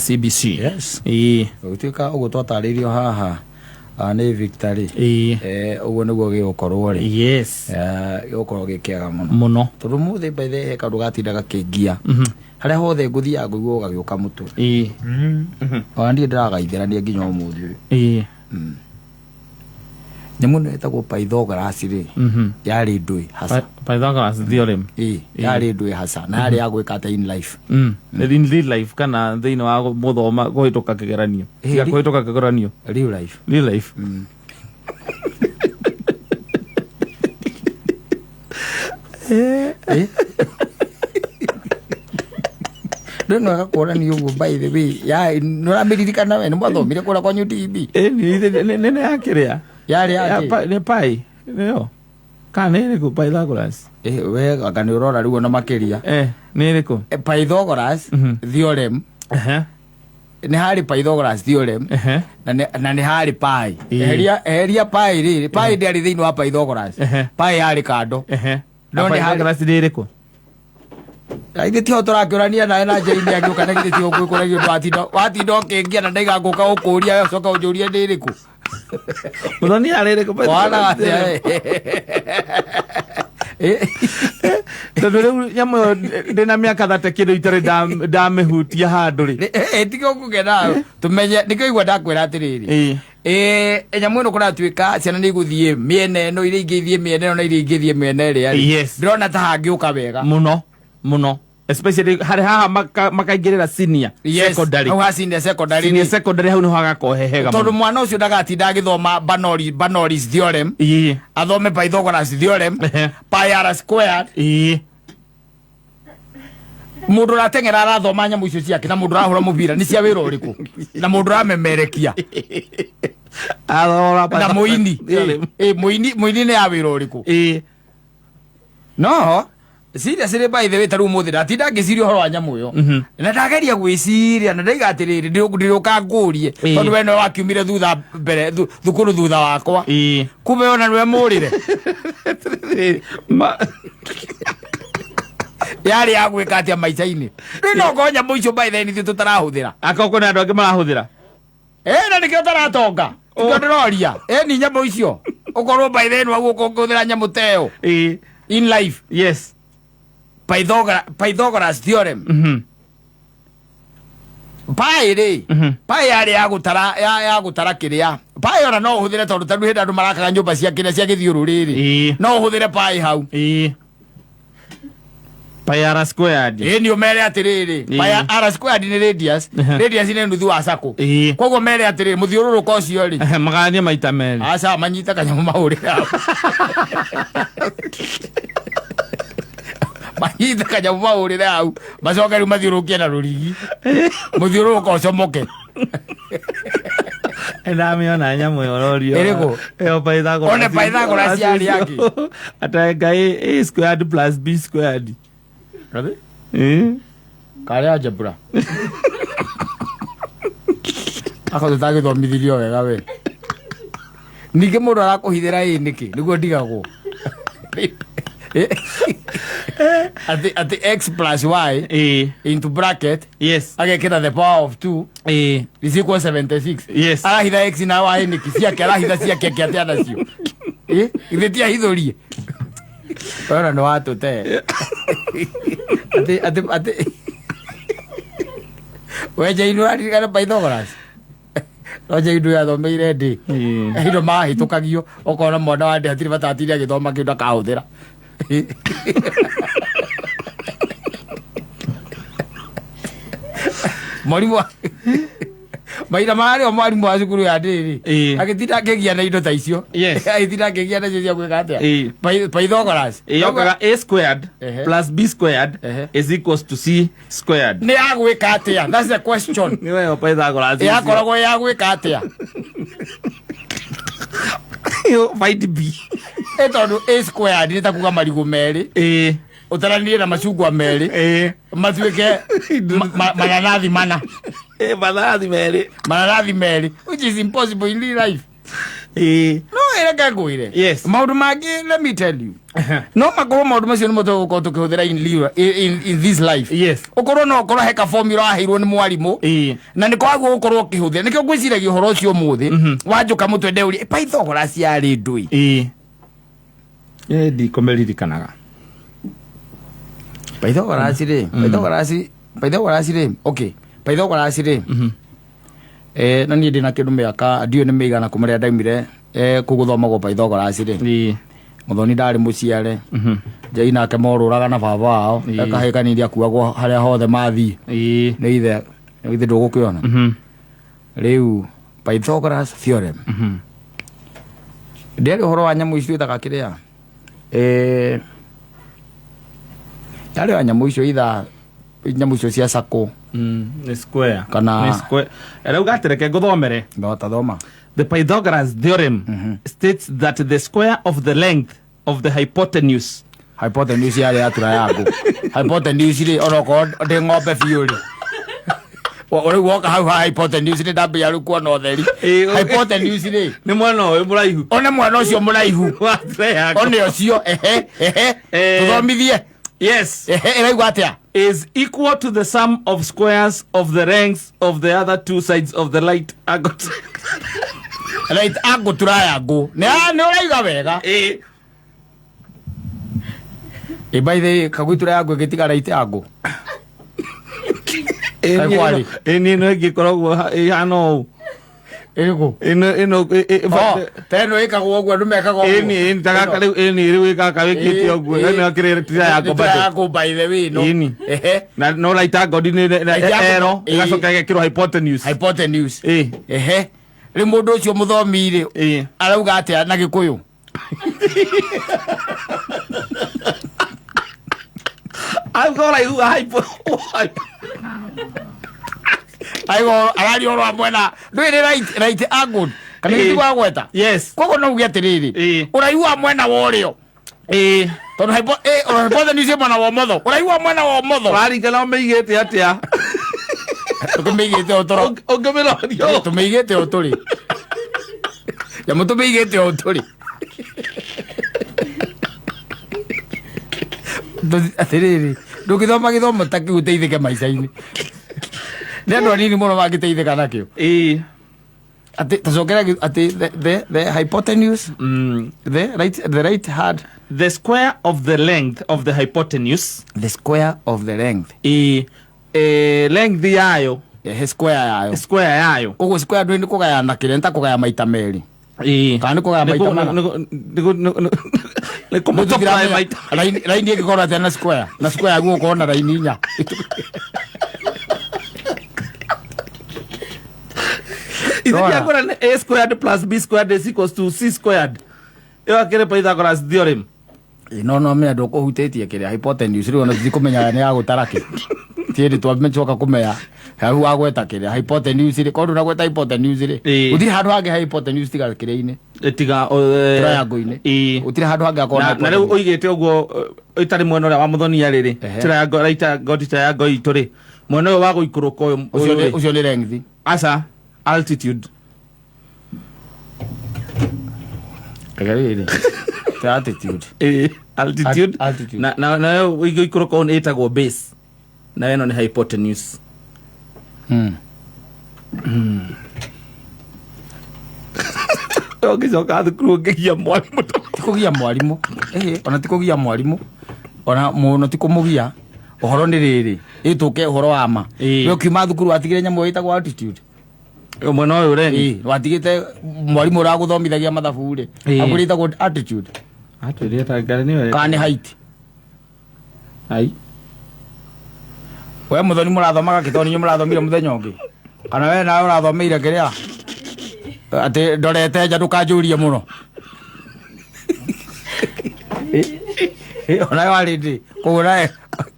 CBC. Yes. Ĩĩ. Gũtuĩka ũguo twatarĩirio haha nĩ Victor rĩ, Ĩĩ. Ũguo nĩguo gĩgũkorwo rĩ. Yes. Gĩgũkorwo gĩ kĩega mũno. Mũno. Tondũ mũthĩ by the way he kaũndũ gatinda gakĩngia. Harĩa hothe ngũthiaga ngũigua gagĩũka mũtwe. Ĩĩ. Ona niĩ ndĩragaithĩrania nginya ũmũthĩ ũyũ. Ĩĩ. Nyamũ ĩno ĩtagwo Pythagoras rĩ, yarĩ ndũĩ hasa. Pythagoras theorem. Ĩĩ, yarĩ ndũĩ hasa na yarĩ ya gwĩka atĩa in life? In real life kana thĩinĩ wa gũthoma kũhĩtũka kĩgeranio? Ĩĩ, Tiga kũhĩtũka kĩgeranio. Real life. Real life. Eh? Rĩu no agakuonania ũguo, by the way ya nĩũramĩririkana we nĩ mwathomire kũrĩa kwanyu DB. Ĩĩ, nĩ ya kĩrĩa? Yarĩ Ya ya kĩ? Nĩ pi nĩyo kana nĩ ĩrĩkũ Pythagoras? Eh, we anga nĩ ũrora rĩu ona makĩria. Eh, nĩ ĩrĩkũ? Pythagoras theorem. Nĩ harĩ Pythagoras theorem na nĩ harĩ pi. Eheria pi rĩrĩ, pi ndĩarĩ thĩinĩ wa Pythagoras. Pi yarĩ kando. No No nĩ harĩ- Pythagoras nĩ ĩrĩkũ? Na ithuĩ tiho tũrakĩũrania nawe na Jane agĩũka, na githĩ tiho gwĩkũragio ũndũ watinda ũkĩngia na ndaiga ngũka gũkũria we ũcoka ũnjũrie nĩ ĩrĩkũ. Mũthoni yarĩ ĩrĩkũ? Wanaga atĩa, eh? Tondũ rĩu nyamũ ĩyo ndĩna mĩaka 30 kĩndũ itarĩ ndamĩhutia handũ rĩ. Tiga ũkũgena tũmenye nĩkĩo igua ndakwĩra atĩrĩrĩ. Nyamũ ĩno kũratuĩka ciana nĩ igũthiĩ mĩena ĩno, iria ingĩ ithiĩ mĩena ĩno na iria ingĩ ithiĩ mĩena ĩrĩa rĩ. Ndĩrona ta hangĩũka wega. Mũno mũno, especially harĩ haha makaingĩrĩra senior secondary. Hau ha senior secondary Senior rĩ. secondary hau nĩho hagakorwo he hega Tondũ mũno. mwana ũcio ndagatinda agĩthoma Bernoulli's theorem, athome Pythagoras theorem, pi r squared. Mũndũ ũrateng'era arathoma nyamũ icio ciake na mũndũ ũrahũra mũbira nĩ cia wĩra ũrĩkũ na mũndũ ũramemerekia Athoma na mũini theorem. Mũini nĩ ya wĩra ũrĩkũ? No seriously, by the way, ta rĩu ũmũthĩ ndatinda ngĩciria ũhoro wa nyamũ ĩyo na ndageria gwĩciria na ndaiga atĩrĩrĩ, ndĩrũka ngũrie tondũ we nĩwe wakiumire thutha mbere thukuru thutha wakwa. Kumbe ona nĩwe mũrĩre. Yarĩ ya gwĩka atĩa maica-inĩ? Rĩu no ngorwo nyamũ icio by the way nithuĩ tũtarahũthĩra. Akorwo kwĩna andũ angĩ marahũthĩra. Na nĩkĩo taratonga, nĩkĩo ndĩroria ni nyamũ icio ũkorwo by the way waguo ũkũhũthĩra nyamũ ta ĩyo in life. Pythagoras theorem. Pi rĩ, pi yarĩ ya gũtara ya gũtara kĩrĩa pi ona no ũhũthĩre tondũ tarĩu hĩndĩ andũ marakaga nyũmba cia kĩrĩa cia gĩthiũrũrĩ rĩ, no ũhũthĩre pi hau. Pi r squared. Ĩĩ, nĩ ũmere atĩrĩrĩ, pi r squared nĩ radius. Radius nĩ nuthu wa circle. Koguo mere atĩrĩrĩ, mũthiũrũrũko ũcio rĩ, Magayanie maita merĩ. Aca, manyite kanyamũ mahũrĩre hau, manyite kanyamũ mahũrĩre hau, macoke rĩu mathiũrũrũkie na rũrigi mũthiũrũrũko ũcomoke. Ndamĩona nyamũ ĩyo ũrorio. Ĩrĩkũ? Ĩyo Pythagoras. One Pythagoras yarĩ yakĩ? Ata a squared plus b squared. Karĩ algebra akorwo tũtagĩthomithirio wega we, ningĩ mũndũ arakũhithĩra ĩ nĩkĩ nĩguo ndigagwo atĩ x plus y into bracket agekĩra the power of 2 is equal 76. Arahitha x na y nĩkĩ? Ciake arahitha ciake akĩ atĩa nacio? Ithe ti ahithũrie wena nĩ watũte atĩ we Jane ũraririkana Pythagoras? No Jane yathomeire ndĩ indo mahĩtũkagio ũkona mwana wa ndĩ hatirĩ bata atinde agĩthoma kĩndũ akahũthĩra. Mwarimũ mahinda mararĩ o mwarimũ wa cukuru ya ndĩrĩ agĩtinda akĩgia na indo ta icio. Agĩtinda akĩgia nacio cia gwĩka atĩa? Pythagoras. Yokaga a squared plus b squared is equals to c squared. Nĩ ya gwĩka atĩa? That's the question. Nĩ weyo Pythagoras. Yakoragwo ya gwĩka atĩa? Find b. Ĩ tondũ a squared nĩ ta kuga marigũ merĩ ũtaranirie na macungwa merĩ matuĩke mananathi mana. Ĩ, mananathi merĩ. Mananathi merĩ, which is impossible in real life. No Reke ngwĩre. Yes. Maũndũ mangĩ, let me tell you, no makorwo maũndũ macio nĩmo tũgũkorwo tũkĩhũthĩra in this life. Yes. Ũkorwo no ũkorwo he ka formula waheirwo nĩ mwarimũ na nĩ kwagwo gũkorwo ũkĩhũthĩra. Nĩkĩo ngwĩciragia ũhoro ũcio ũmũthĩ wanjũka mũtwe ndeũrie Pythagoras yarĩ ndũi. Ĩĩ, ndikũmĩririkanaga. Pythagoras rĩ, Pythagoras rĩ, okay, Pythagoras rĩ, na niĩ ndĩna kĩndũ mĩaka ndiũĩ nĩ mĩigana kuma rĩrĩa ndaumire kũu gũthomagwo Pythagoras rĩ. Mũthoni ndarĩ mũciare. Njei nake morũraga na baba wao. Kahĩĩ kanini akuagwo harĩa hothe mathiĩ nĩ ithe. Ithe ndũgũkĩona. Rĩu Pythagoras theorem ndĩarĩ ũhoro wa nyamũ icio ĩtaga kĩrĩa, yarĩ wa nyamũ icio itha nyamũ icio cia sako. Nĩ square. Kana- Nĩ square. Rĩu gatereke ngũthomere. No tathoma. The Pythagoras theorem states that the square of the length of the hypotenuse Hypotenuse yarĩ ya triangle. Hypotenuse rĩ, onokorwo ndĩ ng'ombe biũ rĩ, rĩu woka hau ha hypotenuse nĩ ndambia rĩu kuona ũtheri. Hypotenuse rĩ, nĩ mwena ũyũ mũraihu. One mwena ũcio mũraihu. Wa triangle. One ũcio, ehe ehe. Tũthomithie. Yes. Ehe, ĩraigua atĩa? Is equal to the sum of squares of the lengths of the other two sides of the right angle. Right angle triangle nĩ nĩ ũraiga wega. Ĩ, by the way, kagui triangle ĩgĩtiga right angle. Kaĩ kwarĩ? Ĩni ĩno ĩngĩkoragwo ĩhana ũũ. Ĩrĩkũ? Ĩno ĩno Oh, ta ĩno ĩkagwo ũguo, andũ mekaga ũguo. Ĩni ta gaka rĩu, ĩni rĩu gaka wĩkĩte ũguo, ĩno ĩkĩrĩ triangle bado. Triangle, by the way, no. Ĩni. Na no right angle nĩ Right angle, ero ĩgacoka ĩgekĩrwo hypotenuse. Hypotenuse. Ehe, rĩu mũndũ ũcio mũthomi rĩ, arauga atĩa na Gĩkũyũ? Auga ũraihu wa hypo Aigo araria ũhoro wa mwena ndũĩ nĩ right angle kana nĩ gweta. Yes. Koguo no uge atĩrĩrĩ, ũraihu wa mwena wa ũrĩo, tondũ hypotenuse ĩ mwena wa ũmotho, ũraihu wa mwena wa ũmotho. Ũraringana ũmĩigĩte atĩa. Tũmĩigĩte o tũro. Ũngĩmĩrorio. Tũmĩigĩte o tũrĩ nyamũ, tũmĩigĩte o tũrĩ. Atĩrĩrĩ, ndũngĩthoma gĩthomo ta kĩu ũteithĩke maica-inĩ. Nĩ andũ anini mũno mangĩteithĩka nakĩo. Atĩ tacokera atĩ the hypotenuse, the right hand. The square of the length of the hypotenuse. The square of the length. Length yayo. Ehe, square yayo. Square yayo. Koguo square ndũĩ nĩ kũgayana kĩrĩa, nĩ ta kũgaya maita merĩ kana nĩ kũgaya maita mana? Nĩ kũmultiply maita. Raini ĩngĩkorwo atĩa na square, na square yaguo gũkorwo na raini inya? Ithe ndiakwĩra nĩ a squared plus b squared is equals to c squared. Ĩyo akĩrĩ Pythagoras theorem. Ĩ, no menya ndũkũhutĩtie kĩrĩa hypotenuse rĩu, ona tũtikũmenya nĩ ya gũtara kĩ tiĩndĩ twamĩcoka kũmenya hau wagweta kĩrĩa hypotenuse rĩ, korwo ndũnagweta hypotenuse rĩ, gũtirĩ handũ hangĩ hypotenuse tiga kĩrĩa-inĩ. Tiga Triangle-inĩ. Gũtirĩ handũ hangĩ hakorwo na na na rĩu hypotenuse. ũigĩte ũguo ĩtarĩ mwena ũrĩa wa mũthonia rĩrĩ, triangle, right angle triangle itũ rĩ, mwena ũyũ wa gũikũrũka ũyũ Ũcio ũyũ rĩ. Ũcio nĩ length. Aca, altitude. Reke rĩrĩ ta altitude. Ĩĩ, altitude. Altitude. Na nayo gũikũrũka ũyũ nĩ ĩtagwo base, na ĩno nĩ hypotenuse. Ũngĩcoka thukuru ũngĩgia mwarimũ. Ti kũgia mwarimũ. Ĩhĩ, ona ti kũgia mwarimũ, ona mũno ti kũmũgia. Ũhoro nĩ rĩrĩ, ĩtũke ũhoro wa ma. We ũkiuma thukuru watigire nyamũ ĩtagwo altitude. Mwena ũyũ rĩ. Ĩĩ, watigĩte mwarimũ ũragũthomithagia mathabu rĩ, akwĩrĩte ĩtagwo altitude? Atwĩrire ta ngarĩ nĩyo. Kana nĩ height? Ai. We mũthoni mũrathomaga kĩtoni, inyuĩ mũrathomire mũthenya ũngĩ, kana we nawe ũrathomeire kĩrĩa atĩ ndorete nja ndũkanjũrie mũno? Onawe warĩ ndĩ koguo nawe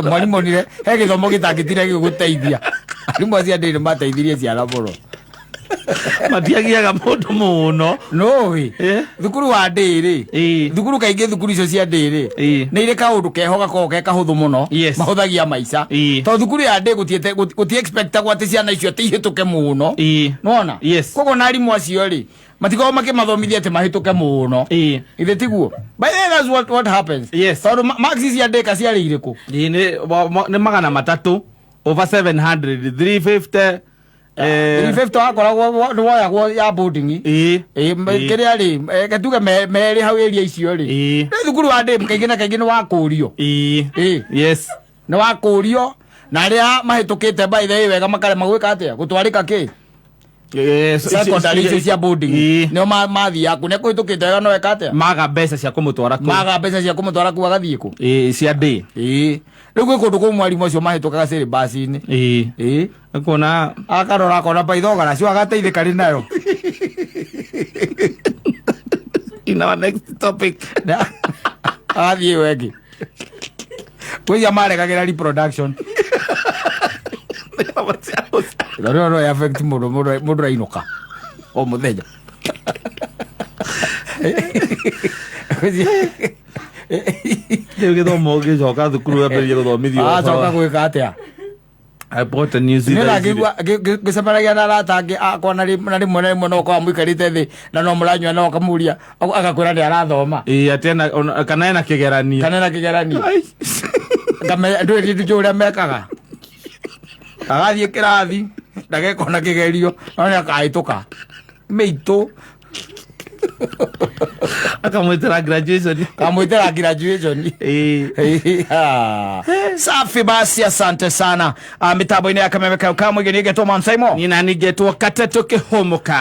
mwarimũ onire he gĩthomo gĩtangĩtire gĩgũteithia. Arimũ acio a ndĩ nĩ mateithirie ciana mũno. Matiagiaga mũndũ mũno. Nũĩ Eh? thukuru wa ndĩrĩ, Ĩĩ. thukuru kaingĩ, thukuru icio cia ndĩrĩ Ĩĩ. nĩ irĩ kaũndũ keho gakoragwo ke kahũthũ mũno, mahũthagia maica, Ĩĩ. tondũ thukuru ya ndĩ gũti expectagwo atĩ ciana icio atĩ ihĩtũke mũno. Nona koguo na arimũ acio rĩ, matikoragwo makĩmathomithia atĩ mahĩtũke mũno. Ithe tiguo? By the way, that's what happens. Tondũ marks cia ndĩka ciarĩ irĩkũ? Ĩĩ, nĩ 300 over 700, 350. 350 wakoragwo nĩ woyagwo ya boarding. Ĩĩ. Kĩrĩa rĩ, gatuge merĩ hau area icio rĩ. Rĩu thukuru wa ndĩ kaingĩ na kaingĩ nĩ wakũrio. Ĩĩ. Yes. Nĩ wakũrio, na arĩa mahĩtũkĩte, by the way, wega makarema gwĩka atĩa, gũtwarĩka kĩ secondary icio cia boarding. Nĩo mathiaga kũ nĩ kũhĩtũkĩte wega, no eka atĩa? Maga mbeca cia kũmũtwara kũu. Maga mbeca cia kũmũtwara kũu, agathiĩ kũ? Ĩĩ, cia ndĩ. Ĩĩ, rĩu gwĩ kũndũ kũu mwarimũ acio mahĩtũkaga syllabus-inĩ. Ĩĩ. Kuona Akarora akona Pythagoras acio agateithĩka rĩ nayo. In our next topic. Agathiĩ ĩyo ĩngĩ kwĩcia maregagĩra reproduction, tondũ no affect mũndũ mũndũ ainũka o mũthenya. Rĩu gĩthomo gĩcoka thukuru wambĩrĩrie gũthomithio. Acoka gwĩka atĩa? Hypotenuse. Nĩ ndangĩigua ngĩcemanagia na arata angĩ akwa na rĩmwe na rĩmwe no ũkorwo mũikarĩte thĩ na no mũranyua, no ũkamũria agakwĩra nĩ arathoma. Ĩĩ, atĩ kana ena kĩgeranio. Kana na kĩgeranio. Ai. Ngamenya ndũĩ ndĩ ũrĩa mekaga, agathiĩ kĩrathi ndagekona kĩgerio, no nĩ akahĩtũka mĩitũ. Akamwĩtĩra graduation. Kamwĩtĩra graduation. Ĩĩ. Ah. Safi basi, asante sana. Mitambo-inĩ ya kameme kau kamwĩgĩ nĩ ngetwo Mansaimo. Niĩ nani ngetwo Katetũ Kĩhũmũka.